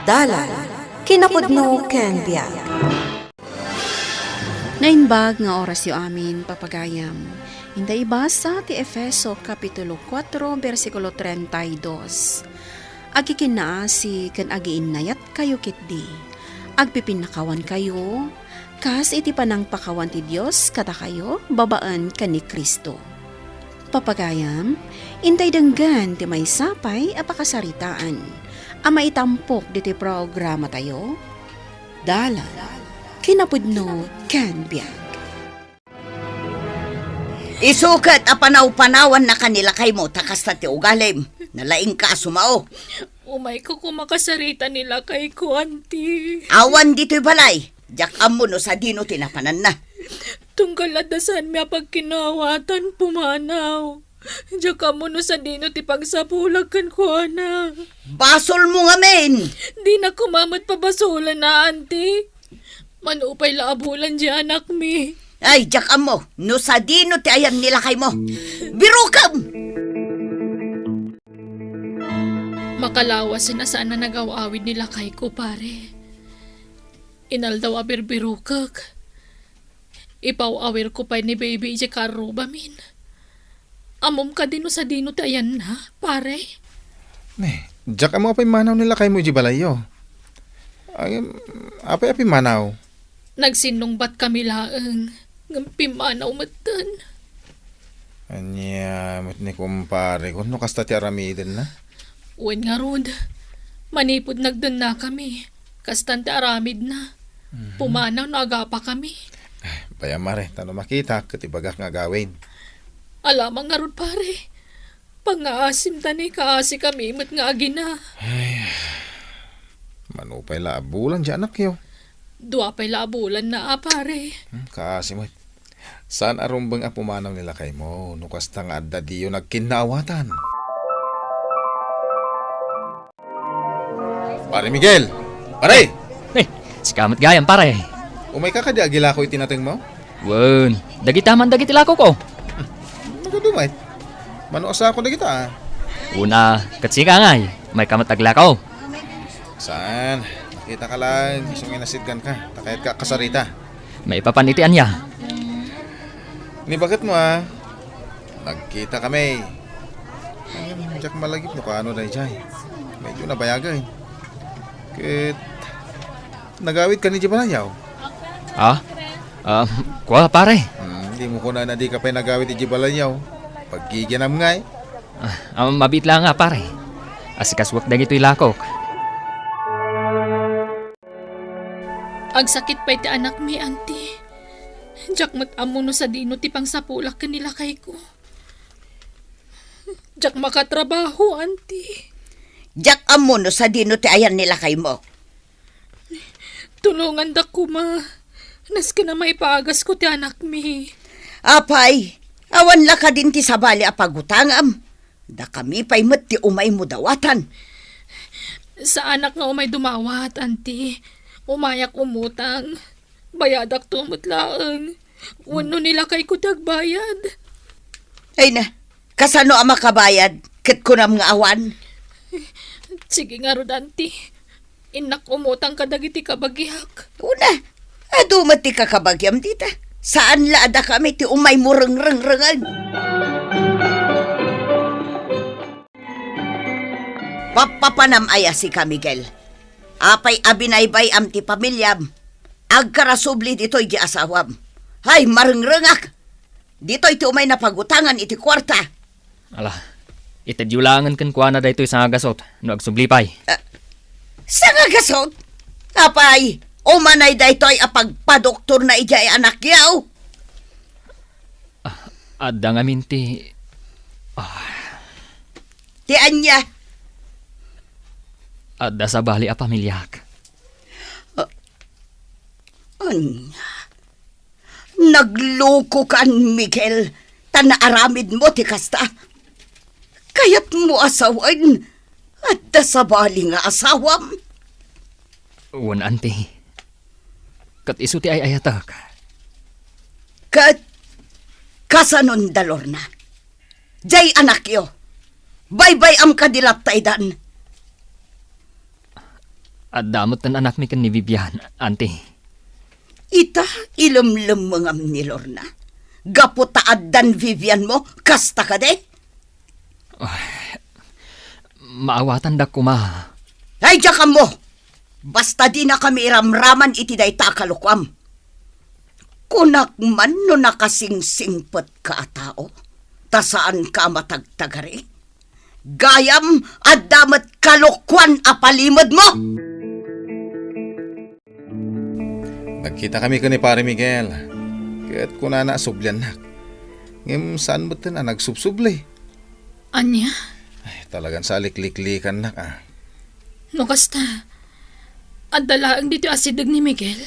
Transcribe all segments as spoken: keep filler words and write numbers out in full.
Dalan, kinapudno ken biag. Naimbag nga orasyo amin, papagayam. Inta ibasa ti Efeso Kapitulo kuatro, bersikulo treinta y dos. Agkikinnaasi ken agiinnayatkayo ketdi. Agpipinnakawankayo, kas iti panangpakawan ti Dios kadakayo babaen ken ni Cristo. Papagayam, intay denggen ti maysa pay a pakasaritaan a maitampok ditoy programatayo, Dalan, Kinapudno, ken Biag. Isu ket a panaw-panawanna ken ni lakaymo ta kasta ti ugalim. Nalaingka a sumao. Umayko koma kasarita ni lakayko, anti. Awan ditoy balay. Diak ammo no sadino ti napananna. Tunggal adda saanmi a pagkinawatan, pumanaw. Diak ammo no sadino ti pagsapulak kenkuana. Basolmo ngamin! Dina koma met pabasolen, anti. Mano pay la a bulan diay anakmi. Ay, diak ammo no sadino ti ayan ni lakaymo. Birukam! Makalawasen a saan a nagaw-awid ni lakayko, pare. Inaldaw a birbirokek. Ipaw-awirko pay ni baby idiay karrubamin. Ammom kadi no sadino ti ayanna, pare? Ne, diak ammo apay manaw ni lakaymo idiay balayyo. Ay, apay a pimmanaw? Nagsinnungbat kami laeng, ngem pimmanaw metten. Ania met ni kumpareko no kasta ti aramidenna? Wen ngarud, manipud nagdenna kami, kastan ti aramidna. Mhm. Pumanaw no agapa kami. Ay, bayam, mare, ta no makitak, ket ibagak nga agawid. Alamang ngarud, pare. Pangngaasim ta ni kaasi kami met nga agina. Ay, mano pay la a bulan diay anakyo? Dua pay la a bulanna a, pare. Hmm, kaasi met. Saan a rumbeng a pumanaw ni lakaymo no kasta nga adda diyo nagkinnaawatan? Pare Miguel! Pare! Eh, sika met gayam, pare. Umayka kadi agilako iti natengmo? Wen, dagita man dagiti lakoko. Nagadu met. Mano a sako dagita, a? Una, ket sika ngay, umayka met aglako. Saan? Nakitaka laeng, isu nga inasitganka, ta kayatka a kasarita. Maipapan iti ania? Ni baketmo, a? Nagkitakami. Ngem diak malagip no kaano daydiay. Medyo nabayagen. Ket nagawidka idiay balayyo? Ha? Ah, kua, pare? Hmm, dimo kunana dika pay nagawid idiay balayyo. Paggiginam ngay. Ah, ah, mabiit laeng, a, pare. Asikasuak dagitoy lakok. Agsakit pay ti anakmi, anti. Diak met ammo no sadino ti pangsapulak ken ni lakayko. Diak makatrabaho, anti. Diak ammo no sadino ti ayan ni lakaymo. Tulongandak koma. Nasken a maipagasko ti anakmi. Apay, awan la kadin ti sabali a pagutangam? Dakami pay met ti umaymo dawatan. Saanak nga umay dumawat, anti. Umayak umutang. Bayadakto met laeng. Wenno ni lakayko ti agbayad. Ay na, kasano a makabayad ket kunam nga awan? Sige ngarud, anti. Innak umutang kadagiti kabagiak. Una, adu met ti kakabagiam dita. Saan la a dakami ti umaymo rengrengrengen. Pappapanam aya sika, Miguel? Apay a binaybay-am ti pamiliam? Agkarasubli ditoy di asawam. Hay, marengrengak! Ditoy ti umay napagutangan iti kuarta. Ala, itedyo laengen kenkuana daytoy sangagasut no agsubli pay. Ah, sangagasut? Apay, umanay daytoy a pagpadoktorna idiay anakyo? Ah, adda ngamin ti, ah. Ti ania? Adda sabali a pamiliak. Ah, ania? Naglukokan, Miguel, ta naaramidmo ti kasta. Kayatmo a sawen, adda sabali nga asawam? Wen, anti. Ket isu ti ay-ayatek. Ket kasanon da, Lorna? Jay anakyo, baybay-am kadi latta idan? Adda met ti anakmi ken ni Vivian, Auntie. Ita, ilemlemmengam ni Lorna. Gapu ta addan Vivian mo, kasta kadi? Ay, maawatandak koma. Ay, diak ammo! Basta dinakami iramraman iti dayta a kalokuam. Kunak man no nakasingsingpetka a tao, ta saanka a matagtagari. Gayam, adda met kalokuan a palimedmo! Nagkitakami ken ni Pare Miguel, ket kunana a subliannak. Ngem saan metten a nagsubsubli. Ania? Ay, talagan sa likliklikannak, ah. No kasta, adda laeng ditoy asideg ni Miguel?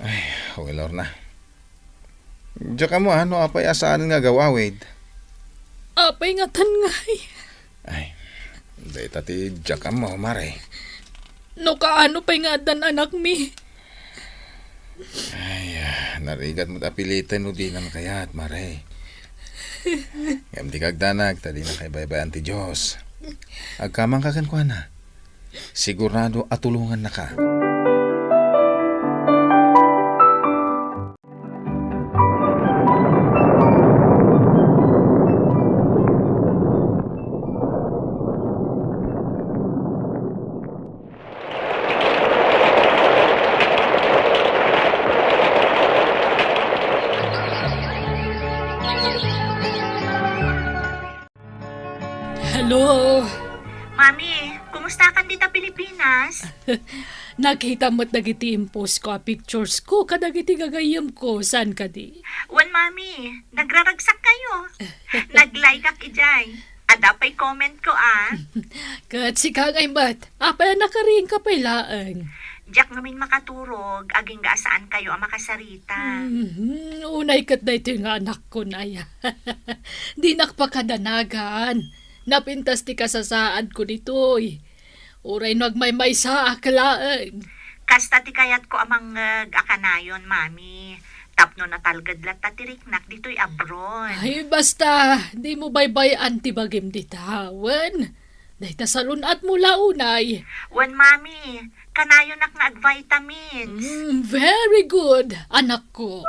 Ay, okay, Lorna. Diak ammo, ah, no apay a saan nga agawawid. Apay ngatan ngay? Ay, dayta ti diak ammo, Mare. No kaano pay nga addan anakmi? Ay, ah, narigat met a piliten no dinan kayat, Mare. Ngem dika agdanag, ta dinaka ibaybay-an ti Dios. Agkamangka kenkuana. Sigurado a tulongannaka. Hello? Mami, kumustakan dita Pilipinas? Nakita met dagiti impost ko a pictures ko kadagiti gagayyem ko, saan kadi? Wen, Mami, nagraragsak kayo. Nag-like ak idiay. Adda pay comment ko, ah. Ket sika ngay met, apay a nakariingka pay laeng? Diak ngamin makaturog, agingga a saan kayo a makasarita. Mhm, unay ket daytoy nga anakko, nay. Dinak pakadanagan. Napintas ti kasasaadko ditoy. Uray no agmaymaysaak laeng. Kasta ti kayatko a mangngeg a kanayon, Mami. Tapno natalged latta ti riknak ditoy abroad. Ay, basta, dimo baybay-an ti bagim dita, wen? Dayta salun-atmo la unay. Wen, Mami, kanayonak nga agvitamins. Mm, very good, anakko.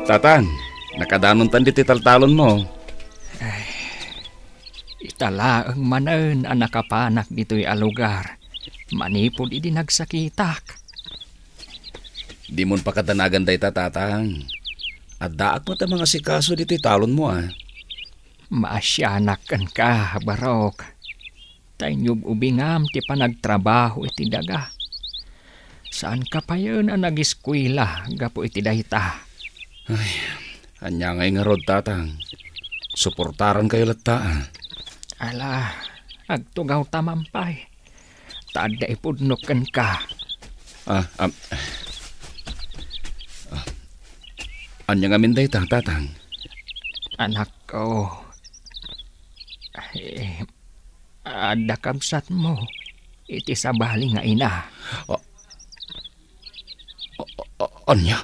Tatang, nakadanontan ditoy taltalonmo. Ay, ita laeng manen a nakapanak ditoy a lugar manipud idi nagsakitak. Dimon pakadanagan dayta, Tatang. Addaak met a mangasikaso ditoy talonmo, a. Maasianak kenka, Barok. Ta inyub-ubingam ti panagtrabaho iti daga. Saanka payen a nagiskuela gapu iti dayta. Ay, ania ngay ngarud, Tatang? Suportarankayo latta, a. Ala, agtugawta man pay. Ta adda ipudno kenka. Ah, am, ah, ania ngamin dayta, Tatang? Anakko, eh, adda kabsatmo iti sabali nga ina. Ah, a-, a-, ania?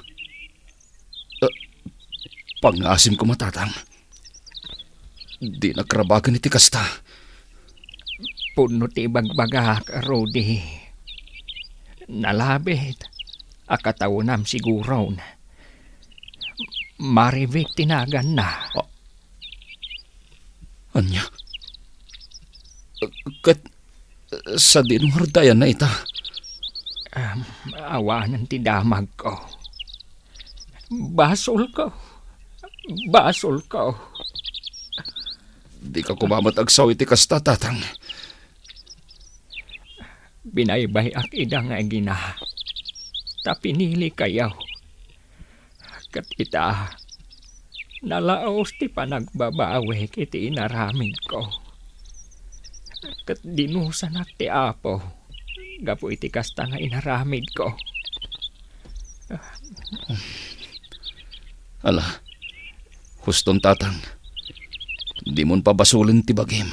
Eh, pangngasim koma, Tatang. Dinak rabagen iti kasta. Pudno ti ibagbagak, Rudy. Nalabit a katawenam siguron. Marivic ti naganna. A-, ania? Ket sadino ngarud ti ayanna ita? Am, awanen ti damagko. Basolko. Basolko. Dika koma met agsaw iti kasta, Tatang. Binaybay-ak ida nga agina, ta pinilikayo. Ket ita, nalaos ti panagbabawik iti inaramidko. Ket dinusanak ti Apo gapu iti kasta nga inaramidko. Ala, huston, Tatang. Dimon pabasolen ti bagim.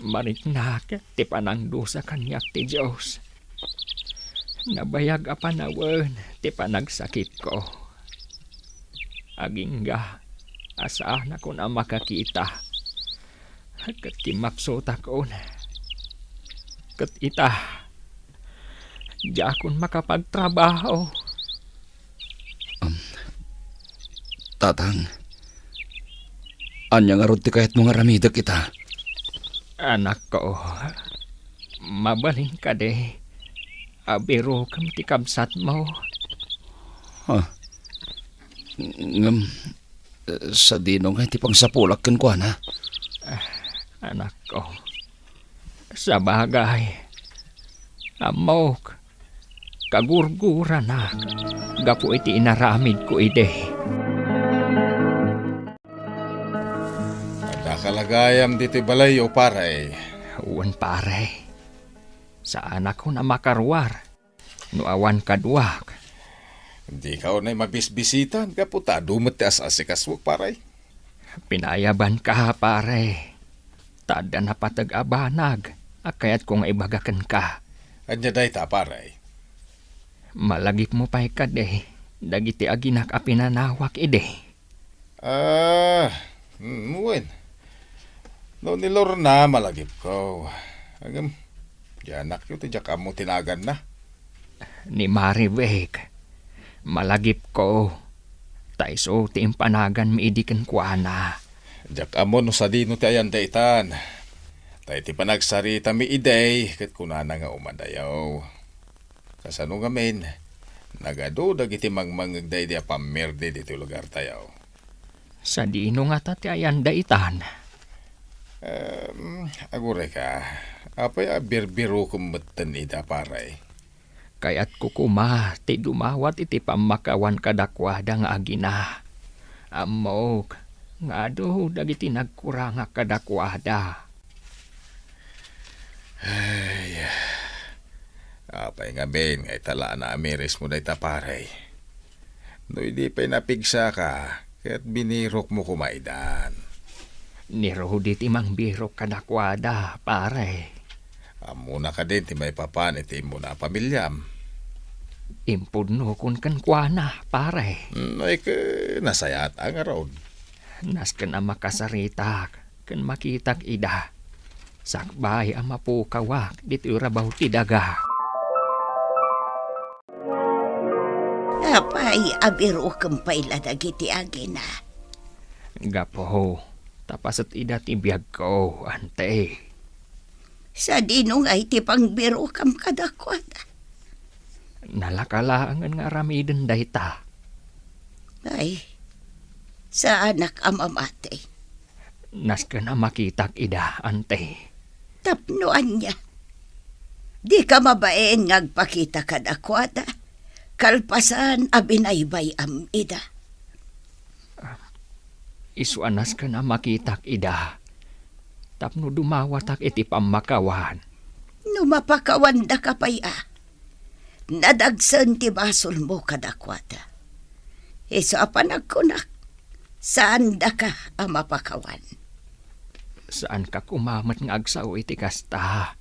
Mariknak ti panangdusa kaniak ti Dios. Nabayag a panawen ti panagsakitko. Agingga, a saanakon a makakita. Ket kimmapsutakon. Ket ita, diakon makapagtrabaho. Um, Tatang, ania ngarud ti kayatmo nga aramidek ita? Anakko, mabalin kadi a birokem ti kabsatmo? Ha? Ngem, sadino ngay ti pangsapulak kenkuana? Ah, anakko, sabagay, ammok, kagurguranak gapu iti inaramidko idi. Addaka la gayam ditoy balayyo, pare? Wen, pare. Saanakon a makaruar no awan kaduak. Dika unay mabisbisitan gapu ta adu met ti as-asikasuek, pare. Pinayabanka, pare. Ta adda napateg a banag a kayatko nga ibaga kenka. Ania dayta, pare? Malagipmo pay kadi dagiti aginak a pinanawak idi? Ah, mm, wen. No ni Lorna, malagipko. Ngem, dianakyo ti diak ammo ti naganna. Ni Maribek, malagipko. Ta isu ti impanaganmi idi kenkuana. Diak ammo no sadino ti ayan daytan. Ta iti panagsaritami idi, ket kunana nga umadayo. Kasano ngamin, nagadu dagiti mangmangngegda idi a pammirdi ditoy lugartayo. Sadino ngata ti ayan daytan? Em, agurayka, apay a birbirokem metten ida, pare? Kayatko koma ti dumawat iti pammakawan kadakuada nga agina. Ammok nga adu dagiti nagkurangak kadakuada. Ay, apay ngamin nga ita la a naamirismo dayta, pare? No idi pay napigsaka, ket binirokmo koma idan. Ni Rudy ti mangbirok kadakuada, pare. Ammona kadin ti maipapan iti immuna a pamiliam? Impudnokon kenkuana, pare. Mm, ay, ket nasayaat a ngarud. Nasken a makasaritak ken makitak ida, sakbay a mapukawak ditoy rabaw ti daga. Apay a birokem pay la dagiti agina? Gapu ta paset ida ti biagko, ante. Sadino ngay ti pangbirokam kadakuada? Nalaka laengen nga aramiden dayta. Ay, saanak a mamati. Nasken a makitak ida, ante. Tapno ania? Dika mabain nga agpakita kadakuada, kalpasan a binaybay-am ida. Isu a nasken a makitak ida, tapno dumawatak iti pammakawan. No mapakawandaka pay a, nadagsen ti basolmo kadakuada. Isu a panagkunak, saandaka a mapakawan. Saanka koma met nga agsao iti kasta,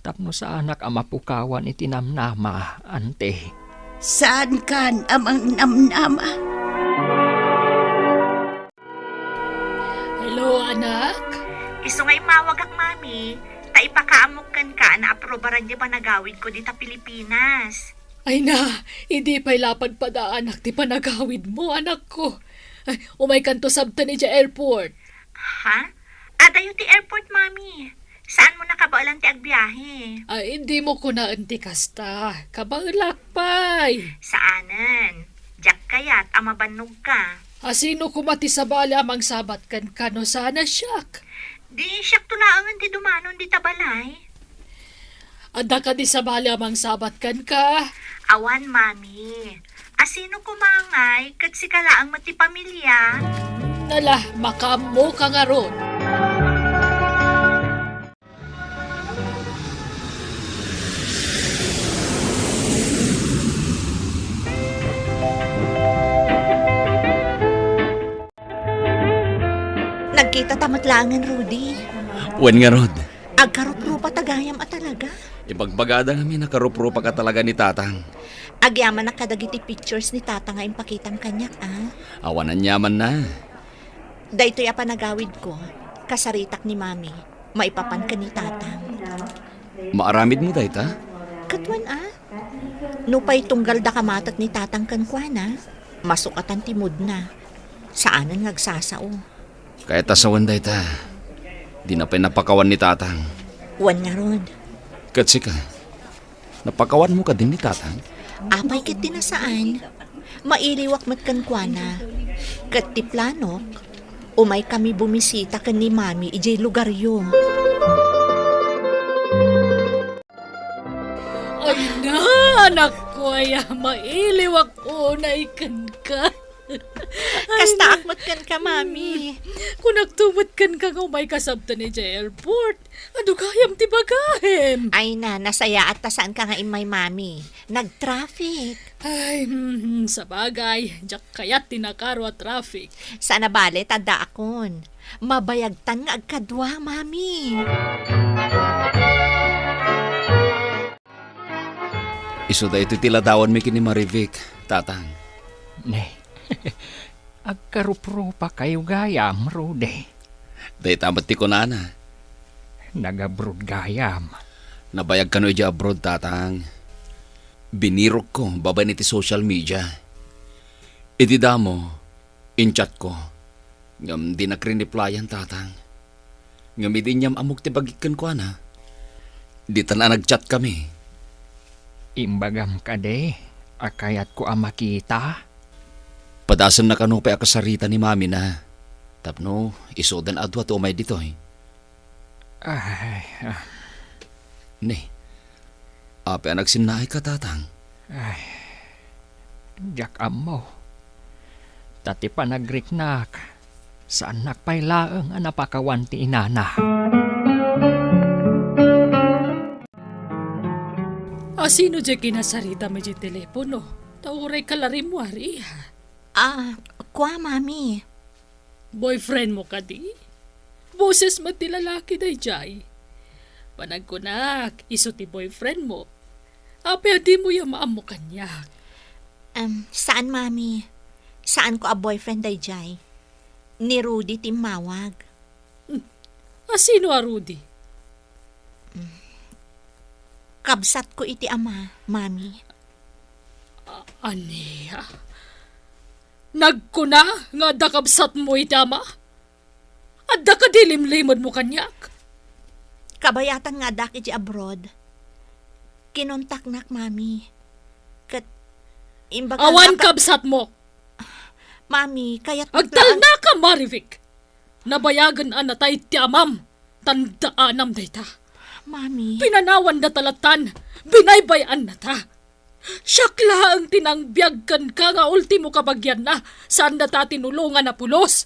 tapno saanak a mapukawan iti namnama, ante. Saankan a mangnamnama? Hello, anak. Isu nga immawagak, Mami, ta ipakaamok kenka a naaprobaran ti panagawidko dita Pilipinas. Ay na, idi pay la padpadaanak ti panagawidmo, anakko. Ay, umaykanto sabten idiay airport. Ha? Adayo ti airport, Mami. Saanmo nakabaelan ti agbiahe? Ay, dimo kunaen ti kasta. Kabaelak pay. Saanen. Diak kayat a mabannogka. A, sino koma ti sabali a mangsabat kenka no saan a siak? Di siakto laengen ti dumanon dita balay. Adda kadi sabali a mangsabat kenka? Awan, Mami. A, sino koma ngay ket sika laeng met ti pamilia? Nala, makaammoka ngarud. Nagkitata met laengen, Rudy. Wen ngarud. Agkaruprupata gayam a talaga. Ibagbagada ngamin a karuprupaka talaga ni Tatang. Agyamanak kadagiti pictures ni Tatang nga impakitam kaniak, a. Awan aniamanna. Daytoy a panagawidko, kasaritak ni Mami, maipapan ken ni Tatang. Maaramidmo dayta? Katuan a. Nupay tunggal dakamatut ni Tatang kenkuana, masukatan ti moodna. Saanen nga agsasao. Kayat a sawen dayta. Dina pay napakawan ni Tatang. Wen ngarud. Ket sika, napakawanmo kadin ni Tatang? Apay ket ti nasaan? Mailiwak met kenkuana. Ket ti planok, umaykami bumisita ken ni Mami idiay lugaryo. Ay na, anakko aya, mailiwak unay kenka. Kastaak met kenka, Mami. Kunakto met kenka nga umayka sabten idiay airport. Adu gayam ti bagaem. Ay na, nasayaat ta saanka nga immay, Mami. Nag-traffic. Ay, hmm, sabagay, diak kayat ti nakaro a traffic. Saan a bale ta addaakon. Mabayagtan nga agkadua, Mami. Isu daytoy ti ladawanmi ken ni Marivic, Tatang. Ne, agkaruprupakayo gayam, Rudy. Dayta met ti kunana. Nag-abroad gayam. Nabayag kano idiay abroad, Tatang. Binirokko babaen iti social media. Iti damo, in-chatko, ngem dinak rin-replyan, Tatang. Ngem idi inyam-ammok ti bagik kenkuana, ditan a nag-chat kami. Imbagam kadi a kayatko a makita? Padasenna kano pay a kasarita ni Mami na tapno isudan a dua ti umay ditoy. Ay, ah. Ne, apay a nagsinnaayka, Tatang? Ay, diak ammo. Ta ti panagriknak, saannak pay laeng a napakawan ti inana. A sino diay kinasaritam idiay telepono? Ta uray kalarimmo, ari, ha? Ah, kua, Mami. Boyfriendmo kadi? Boses met ti lalaki daydiay. Panagkunak, isu ti boyfriendmo. Apay a dimo ya maammo kaniak? Em, saan, Mami. Saanko a boyfriend daydiay. Ni Rudy ti immawag. Hmm. A sino a Rudy? Kabsatko iti ama, Mami. A-, ania? Nagkuna nga adda kabsatmo iti ama? Adda kadi limlimedmo kaniak? Kabayatan nga addak iti abroad. Kinontaknak, Mami. Ket imbaga Awan nga ka- kabsatmo! Mami, kayat Agtalnaka, Marivic! Nabayagen a natay ti amam, tan daanam dayta. Mami. Pinanawanda ta latan, binaybay-annata. Siak laeng ti nangbiag kenka nga ultimo kabagianna, saanda ta tinulongan a pulos.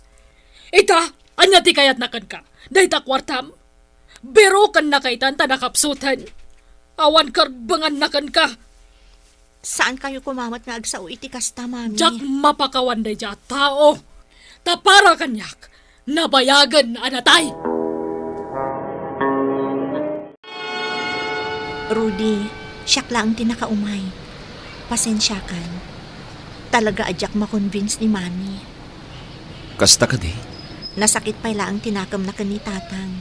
Ita, ania ti kayatna kenka? Dayta kuartam? Birokennaka itan ta nakapsuten. Awan karbenganna kenka. Saankayo koma met nga agsao iti kasta, Mami. Diak mapakawan daydiay a tao. Ta para kaniak, nabayagen a natay. Rudy, siak laeng ti nakaumay. Pasensiakan. Talaga a diak makonvince ni Mami. Kasta kadi? Nasakit pay laeng ti nakemna ken ni Tatang.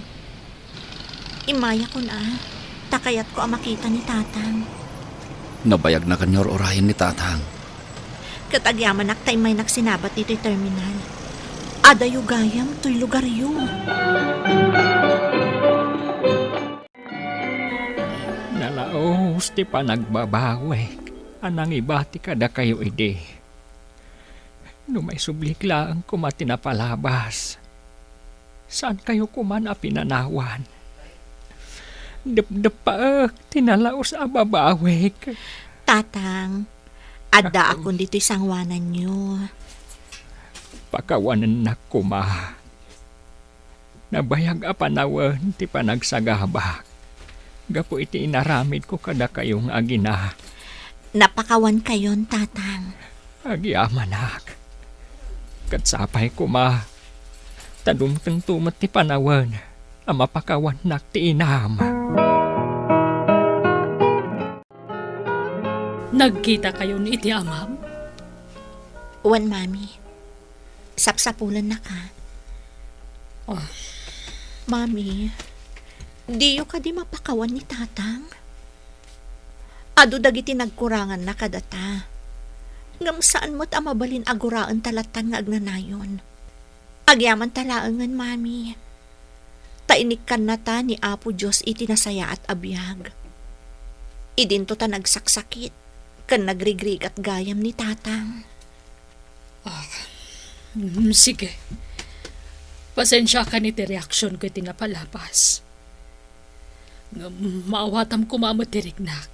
Immayakon a, ta kayatko a makita ni Tatang. Nabayagna kaniak nga ur-urayen ni Tatang. Ket agyamanak ta immaynak sinabat ditoy terminal. Adayo gayam toy lugaryo. Nalaus ti panagbabawek a nangibati kadakayo idi. No maisublik laeng koma ti napalabas, saankayo koman a pinanawan. Depdeppaek ti nalaus a babawek. Tatang, addaakon ditoy sangoananyo. Pakawanennak koma. Nabayag a panawen ti panagsagabak gapu iti inaramidko kadakayo nga agina. Napakawankayon, Tatang. Agyamanak. Ket sapay koma, ta dumtengto met ti panawen a mapakawannak ti inam. Nagkitakayon iti amam? Wen, Mami. Sapsapulennaka. Ah. Mami, diyo kadi mapakawan ni Tatang? Adu dagiti nagkuranganna kadata. Ngem saan met a mabalin a guraenta lattan nga agnanayon. Agyamanta laengen, Mami. Ta inikkannata ni Apo Dios iti nasayaat a biag. Idinto ta nagsaksakit ken nagrigrigat gayam ni Tatang. Ah, mm, sige. Pasensiakan iti reaksionko iti napalabas. Ngem maawatam koma met ti riknak.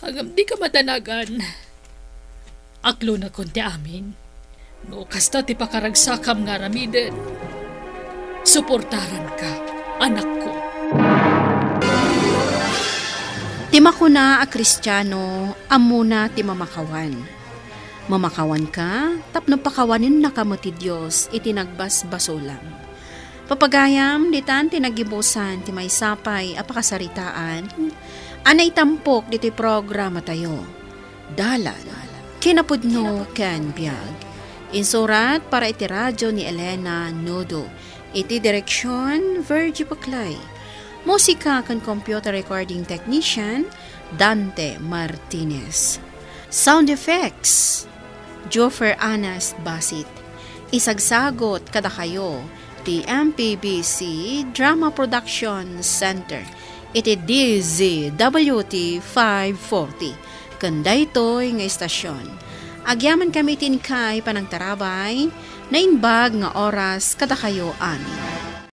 Ngem dika madanagan. Aklonakon ti amin. No kasta ti pakaragsakam nga aramiden, suportaranka, anakko. Ti makuna a Kristiano, ammona ti mamakawan. Mamakawanka tapno pakawanennaka met ti Dios iti nagbasbasolam. Papagayam, ditan ti naggibusan ti maysa pay a pakasaritaan a naitampok ditoy programatayo, Dalan, Kinapudno ken Biag. Insurat para iti radio ni Elena Nudo. Iti direksion, Virgie Buclay. Musika ken computer recording technician, Dante Martinez. Sound effects, Joffer Anas Basit. Isagsagot kadakayo ti M P B C Drama Production Center iti D Z W T five forty ken daytoy nga istasyon. Agyamankami iti inkay panangtarabay, naimbag nga oras kadakayo amin.